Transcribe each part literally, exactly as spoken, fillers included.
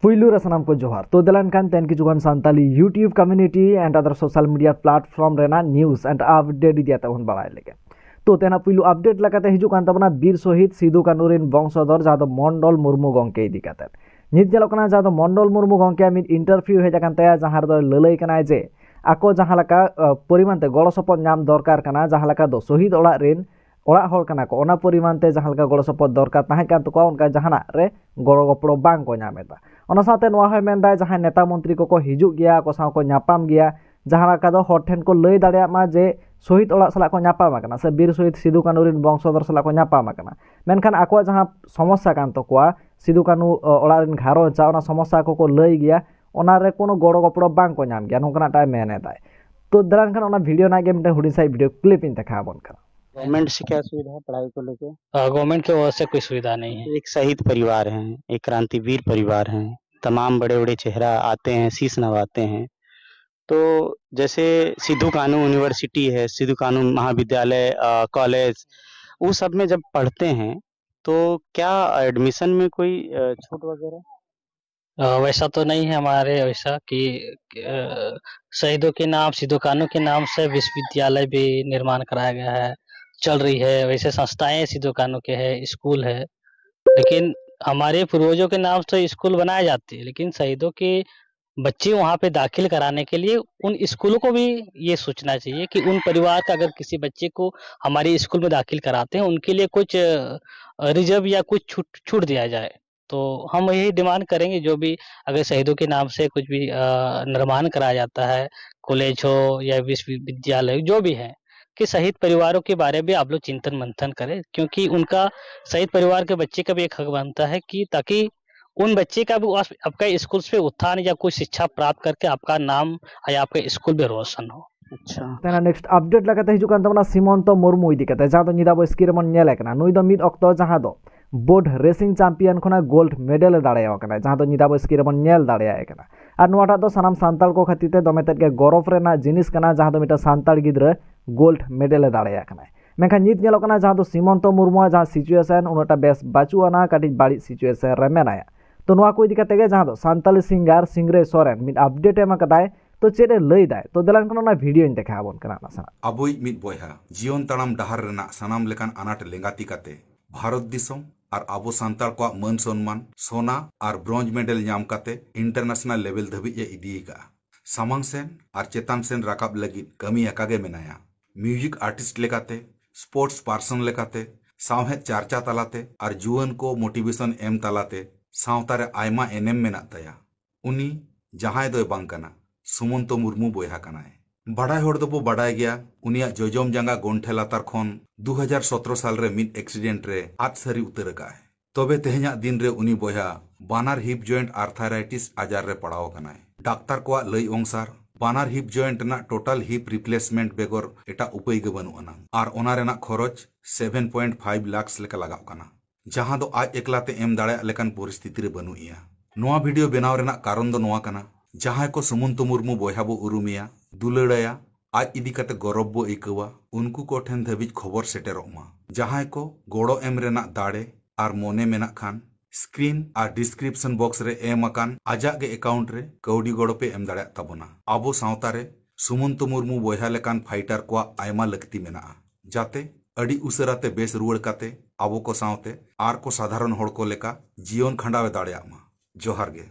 ᱯᱩᱭᱞᱩ ᱨᱮ ᱥᱟᱱᱟᱢ ᱠᱚ ᱡᱚᱦᱟᱨ᱾ ᱛᱚ ᱫᱮᱞᱟ ᱮᱱᱠᱷᱟᱱ ᱛᱮᱦᱮᱧ ᱠᱤᱪᱷᱩ ᱜᱟᱱ Santali YouTube community and other social media platform ᱨᱮᱱᱟᱜ news and update ᱤᱫᱤ ᱠᱟᱛᱮ ᱵᱚᱱ ᱵᱟᱲᱟᱭ ᱞᱮᱜᱮ᱾ ᱛᱚ ᱛᱮᱦᱮᱧᱟᱜ ᱯᱩᱭᱞᱩ update ᱞᱮᱠᱟᱛᱮ ᱦᱤᱡᱩᱜ ᱠᱟᱱ ᱛᱟᱵᱚᱱᱟ ᱵᱤᱨ ᱥᱚᱦᱤᱫ ᱥᱤᱫᱩ ᱠᱟᱹᱱᱩ ᱨᱮᱱ ᱵᱚᱝᱥᱚᱫᱷᱚᱨ ᱡᱟᱦᱟᱸ ᱫᱚ ᱢᱚᱱᱰᱚᱞ ᱢᱩᱨᱢᱩ ᱜᱚᱢᱠᱮ ᱤᱫᱤ ᱠᱟᱛᱮ᱾ ᱱᱤᱛ ᱧᱮᱞᱚᱜ ᱠᱟᱱᱟ ᱡᱟᱦᱟᱸ ᱫᱚ ᱢᱚᱱᱰᱚᱞ ᱢᱩᱨᱢᱩ ᱜᱚᱢᱠᱮᱭᱟᱜ ᱢᱤᱫ interview ᱦᱮᱡ ᱟᱠᱟᱱ ᱛᱟᱭᱟ, ᱡᱟᱦᱟᱸ ᱨᱮᱫᱚ ᱞᱟᱹᱞᱟᱹᱭ ᱠᱟᱱᱟᱭ ᱡᱮ ᱟᱠᱚ ᱡᱟᱦᱟᱸ ᱞᱮᱠᱟ ᱯᱚᱨᱤᱢᱟᱱ ᱛᱮ ᱜᱚᱲᱚ ᱥᱚᱯᱚᱦᱚᱫ ᱧᱟᱢ ᱫᱚᱨᱠᱟᱨ ᱠᱟᱱᱟ, ᱡᱟᱦᱟᱸ ᱞᱮᱠᱟ ᱫᱚ ᱥᱚᱦᱤᱫ ᱚᱲᱟᱜ ᱨᱮᱱ ᱚᱲᱟᱜ ᱦᱚᱲ ᱠᱟᱱᱟ ᱠᱚ, ᱚᱱᱟ ᱯᱚᱨᱤᱢᱟᱱ ᱛᱮ ᱡᱟᱦᱟᱸ ᱞᱮᱠᱟ ᱜᱚᱲᱚ ᱥᱚᱯᱚᱦᱚᱫ ᱫᱚᱨᱠᱟᱨ ᱛᱟᱦᱮᱸ ᱠᱟᱱ ᱛᱟᱠᱚᱣᱟ, ᱚᱱᱠᱟ ᱡᱟᱦᱟᱱᱟᱜ ᱨᱮ ᱜᱚᱲᱚ ᱜᱚᱯᱚᱲᱚ ᱵᱟᱝ ᱠᱚ ᱧᱟᱢ ᱮᱫᱟ᱾ ᱚᱱᱟ ᱥᱟᱶᱛᱮ ᱱᱚᱣᱟ ᱦᱚᱸᱭ ᱢᱮᱱᱫᱟᱭ, ᱡᱟᱦᱟᱸᱭ ᱱᱮᱛᱟ ᱢᱚᱱᱛᱨᱤ ᱠᱚᱠᱚ ᱦᱤᱡᱩᱜ ᱜᱮᱭᱟ, ᱟᱠᱚ ᱥᱟᱶ ᱠᱚ ᱧᱟᱯᱟᱢ ᱜᱮᱭᱟ, ᱡᱟᱦᱟᱸ ᱞᱮᱠᱟ ᱫᱚ ᱦᱚᱲ ᱴᱷᱮᱱ ᱠᱚ ᱞᱟᱹᱭ ᱫᱟᱲᱮᱭᱟᱜ ᱢᱟ ᱡᱮ ᱥᱚᱦᱤᱫ ᱚᱲᱟᱜ ᱥᱟᱞᱟᱜ ᱠᱚ ᱧᱟᱯᱟᱢ ᱟᱠᱟᱱᱟ ᱥᱮ ᱵᱤᱨ ᱥᱚᱦᱤᱫ ᱥᱤᱫᱩ ᱠᱟᱹᱱᱩ ᱨᱮᱱ ᱵᱚᱝᱥᱚᱫᱷᱚᱨ ᱥᱟᱞᱟᱜ ᱠᱚ ᱧᱟᱯᱟᱢ ᱟᱠᱟᱱᱟ, ᱢᱮᱱᱠᱷᱟᱱ ᱟᱠᱚᱣᱟᱜ ᱡᱟᱦᱟᱸ ᱥᱚᱢᱚᱥᱥᱟ ᱠᱟᱱ ᱛᱟᱠᱚᱣᱟ, ᱥᱤᱫᱩ ᱠᱟᱹᱱᱩ ᱚᱲᱟᱜ ᱨᱮᱱ ᱜᱷᱟᱨᱚᱸᱡᱽ ᱟᱜ ᱚᱱᱟ ᱥᱚᱢᱚᱥᱥᱟ ᱠᱚᱠᱚ ᱞᱟᱹᱭ ᱜᱮᱭᱟ, ᱚᱱᱟ ᱨᱮ ᱠᱳᱱᱳ ᱜᱚᱲᱚ ᱜᱚᱯᱚᱲᱚ ᱵᱟᱝ ᱠᱚ ᱧᱟᱢ ᱜᱮᱭᱟ, ᱱᱚᱝᱠᱟᱱᱟᱜ ᱴᱟᱭ ᱢᱮᱱ ᱮᱫᱟᱭ᱾ ᱛᱚ ᱫᱮᱞᱟ ᱮᱱᱠᱷᱟᱱ ᱚᱱᱟ video ᱨᱮᱱᱟᱜ ᱜᱮ ᱢᱤᱫᱴᱮᱱ ᱦᱩᱰᱤᱧ ᱥᱟᱺᱦᱤᱡ video clip ᱤᱧ ᱫᱮᱠᱷᱟᱣ ᱟᱵᱚᱱ ᱠᱟᱱᱟ᱾ गवर्नमेंट से क्या सुविधा है पढ़ाई को लेके? गवर्नमेंट की ओर से कोई सुविधा नहीं है। एक शहीद परिवार हैं, एक क्रांतिवीर परिवार हैं, तमाम बड़े बड़े चेहरा आते हैं, शीश नवाते हैं। तो जैसे सिद्धू कानू यूनिवर्सिटी है, सिद्धू कानू महाविद्यालय, कॉलेज, वो सब में जब पढ़ते हैं तो क्या एडमिशन में कोई छूट वगैरह? वैसा तो नहीं है हमारे, वैसा कि शहीदों के नाम, सिद्धू कानू के नाम से विश्वविद्यालय भी निर्माण कराया गया है, चल रही है। वैसे संस्थाएं सिद्धू कानू के है, स्कूल है, लेकिन हमारे पूर्वजों के नाम से स्कूल बनाए जाते हैं, लेकिन शहीदों के बच्चे वहाँ पे दाखिल कराने के लिए उन स्कूलों को भी ये सोचना चाहिए कि उन परिवार का अगर किसी बच्चे को हमारे स्कूल में दाखिल कराते हैं, उनके लिए कुछ रिजर्व या कुछ छूट छूट दिया जाए। तो हम यही डिमांड करेंगे, जो भी अगर शहीदों के नाम से कुछ भी निर्माण कराया जाता है, कॉलेज हो या विश्वविद्यालय जो भी है, कि शहीद परिवारों के बारे में आप लोग चिंतन मंथन करें, क्योंकि उनका, शहीद परिवार के बच्चे का भी एक हक बनता है कि ताकि उन बच्चे का भी आपका स्कूल से उत्थान या कोई शिक्षा प्राप्त करके आपका नाम या आपका स्कूल भी रोशन हो। ᱟᱪᱪᱷᱟ᱾ ᱛᱮᱱᱟ next update ᱞᱮᱠᱟᱛᱮ ᱦᱤᱡᱩᱜ ᱠᱟᱱ ᱛᱟᱵᱚᱱᱟ ᱥᱤᱢᱚᱱᱛᱚ ᱢᱩᱨᱢᱩ ᱤᱫᱤ ᱠᱟᱛᱮ, ᱡᱟᱦᱟᱸ ᱫᱚ ᱧᱤᱫᱟᱵᱚ screen ᱨᱮᱵᱚᱱ ᱧᱮᱞᱮ ᱠᱟᱱᱟ᱾ ᱱᱩᱭ ᱫᱚ ᱢᱤᱫ ᱚᱠᱛᱚ ᱡᱟᱦᱟᱸ ᱫᱚ boat racing champion ᱠᱷᱚᱱᱟᱜ gold medal ᱮ ᱫᱟᱲᱮᱭᱟᱜ ᱠᱟᱱᱟ, ᱡᱟᱦᱟᱸ ᱫᱚ ᱧᱤᱫᱟᱵᱚ screen ᱨᱮᱵᱚᱱ ᱧᱮᱞ ᱫᱟᱲᱮᱭᱟᱭ ᱠᱟᱱᱟ᱾ ᱟᱨ ᱱᱚᱣᱟᱴᱟᱜ ᱫᱚ ᱥᱟᱱᱟᱢ ᱥᱟᱱᱛᱟᱲ ᱠᱚ ᱠᱷᱟᱹᱛᱤᱨ ᱛᱮ ᱫᱚᱢᱮ ᱛᱮᱫ ᱜᱮ ᱜᱚᱨᱚᱵᱽ ᱨᱮᱱᱟᱜ ᱡᱤᱱᱤᱥ ᱠᱟᱱᱟ, ᱡᱟᱦᱟᱸ ᱫᱚ ᱢᱤᱫᱴᱟᱝ ᱥᱟᱱᱛᱟᱲ ᱜᱤᱫᱽᱨᱟᱹ gold medal ᱮ ᱫᱟᱲᱮᱭᱟᱜ ᱠᱟᱱᱟᱭ᱾ ᱢᱮᱱᱠᱷᱟᱱ ᱱᱤᱛ ᱧᱮᱞᱚᱜ ᱠᱟᱱᱟ ᱡᱟᱦᱟᱸ ᱫᱚ ᱥᱤᱢᱚᱱᱛᱚ ᱢᱩᱨᱢᱩᱣᱟᱜ ᱡᱟᱦᱟᱸ situation ᱩᱱᱟᱹᱜᱴᱟ ᱵᱮᱥ ᱵᱟᱹᱪᱩᱜ ᱟᱱᱟ, ᱠᱟᱹᱴᱤᱡ ᱵᱟᱹᱲᱤᱡ situation ᱨᱮ ᱢᱮᱱᱟᱭᱟ᱾ ᱛᱚ ᱱᱚᱣᱟ ᱠᱚ ᱤᱫᱤ ᱠᱟᱛᱮ ᱜᱮ ᱡᱟᱦᱟᱸ ᱫᱚ ᱥᱟᱱᱛᱟᱞᱤ singer ᱥᱤᱝᱨᱟᱹᱭ ᱥᱚᱨᱮᱱ ᱢᱤᱫ update ᱮᱢ ᱟᱠᱟᱫᱟᱭ᱾ ᱛᱚ ᱪᱮᱫ ᱮ ᱞᱟᱹᱭ ᱫᱟᱭ? ᱛᱚ ᱫᱮᱞᱟ ᱮᱱᱠᱷᱟᱱ ᱚᱱᱟ videoᱧ ᱫᱮᱠᱷᱟᱣ ᱟᱵᱚᱱ ᱠᱟᱱᱟ ᱱᱟᱥᱮᱱᱟᱜ᱾ ᱟᱵᱚᱭᱤᱡ ᱢᱤᱫ ᱵᱚᱭᱦᱟ ᱡᱤᱭᱚᱱ ᱛᱟᱲᱟᱢ ᱰᱟᱦᱟᱨ ᱨᱮᱱᱟᱜ ᱥᱟᱱᱟᱢ ᱞᱮᱠᱟᱱ ᱟᱱᱟᱴ ᱞᱮᱸᱜᱟ ᱛᱤ ᱠᱟᱛᱮ ᱵᱷᱟᱨᱚᱛ ᱫᱤᱥᱚᱢ ᱟᱨ ᱟᱵᱚ ᱥᱟᱱᱛᱟᱲ ᱠᱚᱣᱟᱜ ᱢᱟᱹᱱ ᱥᱚᱱᱢᱟᱱ ᱥᱚᱱᱟ ᱟᱨ bronze medal ᱧᱟᱢ ᱠᱟᱛᱮ international level ᱫᱷᱟᱹᱵᱤᱡ ᱮ ᱤᱫᱤ ᱟᱠᱟᱫᱼᱟ᱾ ᱥᱟᱢᱟᱝ ᱥᱮᱱ ᱟᱨ ᱪᱮᱛᱟᱱ ᱥᱮᱱ ᱨᱟᱠᱟᱵ ᱞᱟᱹᱜᱤᱫ ᱠᱟᱹᱢᱤ ᱟᱠᱟ ᱜᱮ ᱢᱮᱱᱟᱭᱟ᱾ Music artist ᱞᱮᱠᱟᱛᱮ, sports person ᱞᱮᱠᱟᱛᱮ, ᱥᱟᱶᱦᱮᱫ ᱪᱟᱨᱪᱟ ᱛᱟᱞᱟᱛᱮ ᱟᱨ ᱡᱩᱣᱟᱹᱱ ᱠᱚ motivation ᱮᱢ ᱛᱟᱞᱟᱛᱮ ᱥᱟᱶᱛᱟ ᱨᱮ ᱟᱭᱢᱟ ᱮᱱᱮᱢ ᱢᱮᱱᱟᱜ ᱛᱟᱭᱟ᱾ ᱩᱱᱤ ᱡᱟᱦᱟᱸᱭ ᱫᱚᱭ ᱵᱟᱝ ᱠᱟᱱᱟ, ᱥᱩᱢᱚᱱᱛᱚ ᱢᱩᱨᱢᱩ ᱵᱚᱭᱦᱟ ᱠᱟᱱᱟᱭ᱾ ᱵᱟᱰᱟᱭ ᱦᱚᱲ ᱫᱚᱵᱚ ᱵᱟᱰᱟᱭ ᱜᱮᱭᱟ, ᱩᱱᱤᱭᱟᱜ ᱡᱚᱡᱚᱢ ᱡᱟᱸᱜᱟ ᱜᱚᱱᱴᱷᱮ ᱞᱟᱛᱟᱨ ᱠᱷᱚᱱ ᱫᱩ ᱦᱟᱡᱟᱨ ᱥᱚᱛᱨᱚ ᱥᱟᱞ ᱨᱮ ᱢᱤᱫ accident ᱨᱮ ᱟᱫ ᱥᱟᱹᱨᱤ ᱩᱛᱟᱹᱨ ᱟᱠᱟᱫᱼᱟᱭ᱾ ᱛᱚᱵᱮ ᱛᱮᱦᱮᱧᱟᱜ ᱫᱤᱱ ᱨᱮ ᱩᱱᱤ ᱵᱚᱭᱦᱟ ᱵᱟᱱᱟᱨ hip joint arthritis ᱟᱡᱟᱨ ᱨᱮ ᱯᱟᱲᱟᱣ ᱟᱠᱟᱱᱟᱭ᱾ ᱰᱟᱠᱛᱟᱨ ᱠᱚᱣᱟᱜ ᱞᱟᱹᱭ ᱚᱝᱥᱟᱨ ᱵᱟᱱᱟᱨ hip joint ᱨᱮᱱᱟᱜ total hip replacement ᱵᱮᱜᱚᱨ ᱮᱴᱟᱜ ᱩᱯᱟᱹᱭ ᱜᱮ ᱵᱟᱹᱱᱩᱜ ᱟᱱᱟᱝ᱾ ᱟᱨ ᱚᱱᱟ ᱨᱮᱱᱟᱜ ᱠᱷᱚᱨᱚᱪ seven point five lakhs ᱞᱮᱠᱟ ᱞᱟᱜᱟᱜ ᱠᱟᱱᱟ, ᱡᱟᱦᱟᱸ ᱫᱚ ᱟᱡ ᱮᱠᱞᱟ ᱛᱮ ᱮᱢ ᱫᱟᱲᱮᱭᱟᱜ ᱞᱮᱠᱟᱱ ᱯᱚᱨᱤᱥᱛᱷᱤᱛᱤ ᱨᱮ ᱵᱟᱹᱱᱩᱜ ᱮᱭᱟ᱾ ᱱᱚᱣᱟ video ᱵᱮᱱᱟᱣ ᱨᱮᱱᱟᱜ ᱠᱟᱨᱚᱱ ᱫᱚ ᱱᱚᱣᱟ ᱠᱟᱱᱟ, ᱡᱟᱦᱟᱸᱭ ᱠᱚ ᱥᱩᱢᱚᱱᱛᱚ ᱢᱩᱨᱢᱩ ᱵᱚᱭᱦᱟ ᱵᱚ ᱩᱨᱩᱢᱮᱭᱟ, ᱫᱩᱞᱟᱹᱲᱟᱭᱟ, ᱟᱡ ᱤᱫᱤ ᱠᱟᱛᱮ ᱜᱚᱨᱚᱵ ᱵᱚ ᱟᱹᱭᱠᱟᱹᱣᱟ, ᱩᱱᱠᱩ ᱠᱚ ᱴᱷᱮᱱ ᱫᱷᱟᱹᱵᱤᱡ ᱠᱷᱚᱵᱚᱨ ᱥᱮᱴᱮᱨᱚᱜ ᱢᱟ᱾ ᱡᱟᱦᱟᱸᱭ ᱠᱚ ᱜᱚᱲᱚ ᱮᱢ ᱨᱮᱱᱟᱜ ᱫᱟᱲᱮ ᱟᱨ ᱢᱚᱱᱮ ᱢᱮᱱᱟᱜ ᱠᱷᱟᱱ, screen ᱟᱨ description box ᱨᱮ ᱮᱢ ᱟᱠᱟᱱ ᱟᱡᱟᱜ ᱜᱮ account ᱨᱮ ᱠᱟᱹᱣᱰᱤ ᱜᱚᱲᱚ ᱯᱮ ᱮᱢ ᱫᱟᱲᱮᱭᱟᱜ ᱛᱟᱵᱚᱱᱟ᱾ ᱟᱵᱚ ᱥᱟᱶᱛᱟ ᱨᱮ ᱥᱩᱢᱚᱱᱛᱚ ᱢᱩᱨᱢᱩ ᱵᱚᱭᱦᱟ ᱞᱮᱠᱟᱱ fighter ᱠᱚᱣᱟᱜ ᱟᱭᱢᱟ ᱞᱟᱹᱠᱛᱤ ᱢᱮᱱᱟᱜᱼᱟ, ᱡᱟᱛᱮ ᱟᱹᱰᱤ ᱩᱥᱟᱹᱨᱟ ᱛᱮ ᱵᱮᱥ ᱨᱩᱣᱟᱹᱲ ᱠᱟᱛᱮ ᱟᱵᱚ ᱠᱚ ᱥᱟᱶᱛᱮ ᱟᱨ ᱠᱚ ᱥᱟᱫᱷᱟᱨᱚᱱ ᱦᱚᱲ ᱠᱚ ᱞᱮᱠᱟ ᱡᱤᱭᱚᱱ ᱠᱷᱟᱸᱰᱟᱣ ᱮ ᱫᱟᱲᱮᱭᱟᱜ ᱢᱟ᱾ ᱡᱚᱦᱟᱨ ᱜᱮ᱾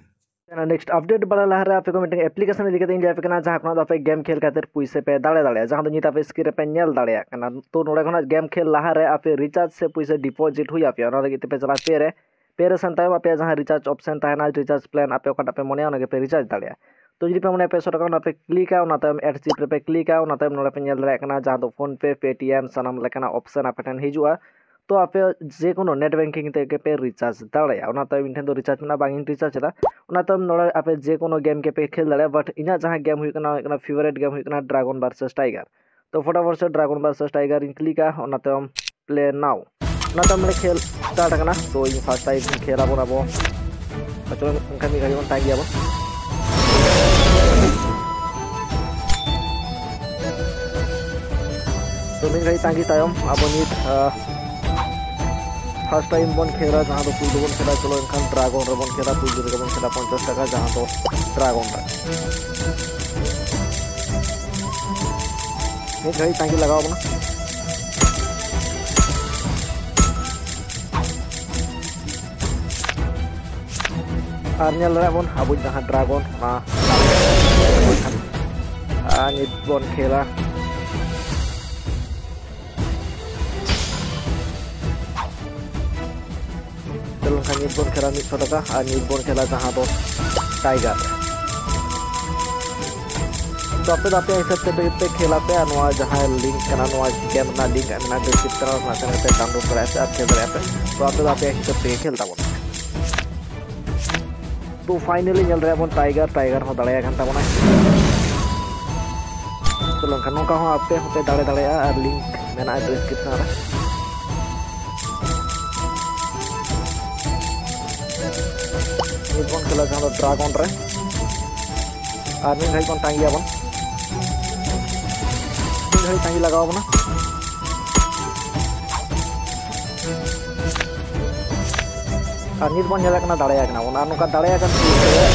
Next update ᱵᱟᱲᱟᱭ ᱞᱟᱦᱟ ᱨᱮ ᱟᱯᱮ ᱠᱚ ᱢᱤᱫᱴᱟᱝ application ᱤᱫᱤ ᱠᱟᱛᱮ ᱤᱧ ᱞᱟᱹᱭ ᱟᱯᱮ ᱠᱟᱱᱟ, ᱡᱟᱦᱟᱸ ᱠᱷᱚᱱᱟᱜ ᱫᱚ ᱟᱯᱮ game ᱠᱷᱮᱞ ᱠᱟᱛᱮ ᱯᱩᱭᱥᱟᱹ ᱯᱮ ᱫᱟᱲᱮ ᱫᱟᱲᱮᱭᱟᱜᱼᱟ, ᱡᱟᱦᱟᱸ ᱫᱚ ᱱᱤᱛ ᱟᱯᱮ screen ᱨᱮᱯᱮ ᱧᱮᱞ ᱫᱟᱲᱮᱭᱟᱜ ᱠᱟᱱᱟ᱾ ᱛᱚ ᱱᱚᱰᱮ ᱠᱷᱚᱱᱟᱜ game ᱠᱷᱮᱞ ᱞᱟᱦᱟ ᱨᱮ ᱟᱯᱮ recharge ᱥᱮ ᱯᱩᱭᱥᱟᱹ deposit ᱦᱩᱭ ᱟᱯᱮᱭᱟ, ᱚᱱᱟ ᱞᱟᱹᱜᱤᱫ ᱛᱮᱯᱮ ᱪᱟᱞᱟᱜᱼᱟ pay ᱨᱮ᱾ Pay ᱨᱮ ᱥᱮᱱ ᱛᱟᱭᱚᱢ ᱟᱯᱮᱭᱟᱜ ᱡᱟᱦᱟᱸ recharge option ᱛᱟᱦᱮᱱᱟ, recharge plan ᱟᱯᱮ ᱚᱠᱟᱴᱟᱜ ᱯᱮ ᱢᱚᱱᱮᱭᱟ ᱚᱱᱟ ᱜᱮᱯᱮ recharge ᱫᱟᱲᱮᱭᱟᱜᱼᱟ᱾ ᱛᱚ ᱡᱩᱫᱤ ᱯᱮ ᱢᱚᱱᱮᱭᱟ ᱯᱮ ᱥᱚ ᱴᱟᱠᱟ, ᱚᱱᱟ ᱯᱮ clickᱟ, ᱚᱱᱟ ᱛᱟᱭᱚᱢ add chip ᱨᱮᱯᱮ clickᱟ, ᱚᱱᱟ ᱛᱟᱭᱚᱢ ᱱᱚᱰᱮ ᱯᱮ ᱧᱮᱞ ᱫᱟᱲᱮᱭᱟᱜ ᱠᱟᱱᱟ ᱡᱟᱦᱟᱸ ᱫᱚ PhonePe, Paytm ᱥᱟᱱᱟᱢ ᱞᱮᱠᱟᱱᱟᱜ option ᱟᱯᱮ ᱴᱷᱮᱱ ᱦᱤᱡᱩᱜᱼᱟ᱾ ᱛᱚ ᱟᱯᱮ ᱡᱮ ᱠᱳᱱᱳ net banking ᱛᱮᱜᱮ ᱯᱮ recharge ᱫᱟᱲᱮᱭᱟᱜᱼᱟ᱾ ᱚᱱᱟ ᱛᱟᱭᱚᱢ ᱤᱧ ᱴᱷᱮᱱ ᱫᱚ recharge ᱢᱮᱱᱟᱜᱼᱟ, ᱵᱟᱝ ᱤᱧ recharge ᱮᱫᱟ᱾ ᱚᱱᱟ ᱛᱟᱭᱚᱢ ᱱᱚᱰᱮ ᱟᱯᱮ ᱡᱮ ᱠᱳᱱᱳ game ᱜᱮᱯᱮ ᱠᱷᱮᱞ ᱫᱟᱲᱮᱭᱟᱜᱼᱟ, but ᱤᱧᱟᱹᱜ ᱡᱟᱦᱟᱸ game ᱦᱩᱭᱩᱜ ᱠᱟᱱᱟ, ᱦᱩᱭᱩᱜ ᱠᱟᱱᱟ favourite game ᱦᱩᱭᱩᱜ ᱠᱟᱱᱟ Dragon versus Tiger᱾ ᱛᱚ ᱯᱷᱚᱴᱟᱯᱷᱚᱴ ᱥᱮ Dragon versus Tiger ᱤᱧ clickᱟ, ᱚᱱᱟ ᱛᱟᱭᱚᱢ play now᱾ ᱚᱱᱟ ᱛᱟᱭᱚᱢ ᱱᱚᱰᱮ ᱠᱷᱮᱞ start ᱟᱠᱟᱱᱟ᱾ ᱛᱚ ᱤᱧ first time ᱠᱷᱮᱞ ᱟᱵᱚᱱ ᱟᱵᱚ᱾ ᱪᱚᱞᱚ ᱮᱱᱠᱷᱟᱱ ᱢᱤᱫ ᱜᱷᱟᱹᱲᱤᱡ ᱵᱚᱱ ᱛᱟᱦᱮᱸ ᱜᱮᱭᱟ ᱵᱚᱱ᱾ ᱛᱚ ᱢᱤᱫ ᱜᱷᱟᱹᱲᱤᱡ ᱛᱟᱺᱜᱤ ᱛᱟᱭᱚᱢ ᱟᱵᱚ ᱱᱤᱛ ᱯᱷᱟᱥᱴ ᱴᱟᱭᱤᱢ ᱵᱚᱱ ᱠᱷᱮᱞᱟ, ᱡᱟᱦᱟᱸ ᱫᱚ ᱯᱩᱭᱞᱩ ᱵᱚᱱ ᱠᱷᱮᱞᱟ᱾ ᱪᱚᱞᱚ ᱮᱱᱠᱷᱟᱱ ᱰᱨᱟᱜᱚᱱ ᱨᱮᱵᱚᱱ ᱠᱷᱮᱞᱟ, ᱯᱩᱭᱞᱩ ᱨᱮᱜᱮ ᱵᱚᱱ ᱠᱷᱮᱞᱟ ᱯᱚᱧᱪᱟᱥ ᱴᱟᱠᱟ, ᱡᱟᱦᱟᱸ ᱫᱚ ᱰᱨᱟᱜᱚᱱ ᱨᱮ᱾ ᱢᱤᱫ ᱜᱷᱟᱹᱲᱤᱡ ᱛᱟᱺᱜᱤ ᱞᱟᱜᱟᱣ ᱵᱚᱱᱟ᱾ ᱟᱨ ᱧᱮᱞ ᱫᱟᱲᱮᱭᱟᱜ ᱵᱚᱱ ᱟᱵᱚ ᱡᱟᱦᱟᱸ ᱰᱨᱟᱜᱚᱱ, ᱚᱱᱟ ᱟᱨ ᱱᱤᱛ ᱵᱚᱱ ᱠᱷᱮᱞᱟ᱾ ᱪᱚᱞᱚ ᱮᱱᱠᱷᱟᱱ ᱱᱤᱛ ᱵᱚᱱ ᱠᱷᱮᱞᱟ ᱢᱤᱫ ᱥᱚ ᱴᱟᱠᱟ, ᱟᱨ ᱱᱤᱛ ᱵᱚᱱ ᱠᱷᱮᱞᱟ ᱡᱟᱦᱟᱸ ᱫᱚ ᱴᱟᱭᱜᱟᱨ᱾ ᱛᱚ ᱟᱯᱮ ᱫᱚ ᱟᱯᱮᱭᱟᱜ ᱦᱤᱥᱟᱹᱵ ᱛᱮ ᱯᱮ ᱠᱷᱮᱞ ᱟᱯᱮ, ᱟᱨ ᱱᱚᱣᱟ ᱡᱟᱦᱟᱸ ᱞᱤᱝᱠ ᱠᱟᱱᱟ, ᱱᱚᱣᱟ ᱜᱮᱢ ᱨᱮᱱᱟᱜ ᱞᱤᱝᱠ ᱢᱮᱱᱟᱜᱼᱟ ᱰᱤᱥᱠᱨᱤᱯᱥᱚᱱ ᱨᱮ, ᱚᱱᱟ ᱠᱷᱚᱱ ᱯᱮ ᱰᱟᱣᱩᱱᱞᱳᱰ ᱫᱟᱲᱮᱭᱟᱜᱼᱟ ᱯᱮ ᱟᱨ ᱠᱷᱮᱞ ᱫᱟᱲᱮᱭᱟᱜᱼᱟ ᱯᱮ᱾ ᱛᱚ ᱟᱯᱮ ᱫᱚ ᱟᱯᱮᱭᱟᱜ ᱦᱤᱥᱟᱹᱵ ᱛᱮᱜᱮ ᱠᱷᱮᱞ ᱛᱟᱵᱚᱱ ᱯᱮ᱾ ᱛᱚ ᱯᱷᱟᱭᱱᱟᱞᱤ ᱧᱮᱞ ᱫᱟᱲᱮᱭᱟᱜ ᱵᱚᱱ ᱴᱟᱭᱜᱟᱨ, ᱴᱟᱭᱜᱟᱨ ᱦᱚᱸ ᱫᱟᱲᱮᱭᱟᱜ ᱠᱟᱱ ᱛᱟᱵᱚᱱᱟᱭ᱾ ᱛᱚ ᱮᱱᱠᱷᱟᱱ ᱱᱚᱝᱠᱟ ᱦᱚᱸ ᱟᱯᱮ ᱦᱚᱸᱯᱮ ᱫᱟᱲᱮ ᱫᱟᱲᱮᱭᱟᱜᱼᱟ, ᱟᱨ ᱞᱤᱝᱠ ᱢᱮᱱᱟᱜᱼᱟ ᱰᱤᱥᱠᱨᱤᱯᱥᱚᱱ ᱨᱮ᱾ ᱱᱤᱛ ᱵᱚᱱ ᱠᱷᱮᱞᱟ ᱡᱟᱦᱟᱸ ᱫᱚ ᱰᱨᱟᱜᱚᱱ ᱨᱮ, ᱟᱨ ᱢᱤᱫ ᱜᱷᱟᱹᱲᱤᱡ ᱵᱚᱱ ᱛᱟᱺᱜᱤᱭᱟᱵᱚᱱ, ᱢᱤᱫ ᱜᱷᱟᱹᱲᱤᱡ ᱛᱟᱺᱜᱤ ᱞᱟᱜᱟᱣ ᱵᱚᱱᱟ᱾ ᱟᱨ ᱱᱤᱛ ᱵᱚᱱ ᱧᱮᱞᱮᱫ ᱠᱟᱱᱟ ᱫᱟᱲᱮᱭᱟᱜ ᱠᱟᱱᱟ ᱵᱚᱱ, ᱟᱨ ᱱᱚᱝᱠᱟ ᱫᱟᱲᱮᱭᱟᱜ ᱠᱟᱱ ᱠᱷᱟᱱ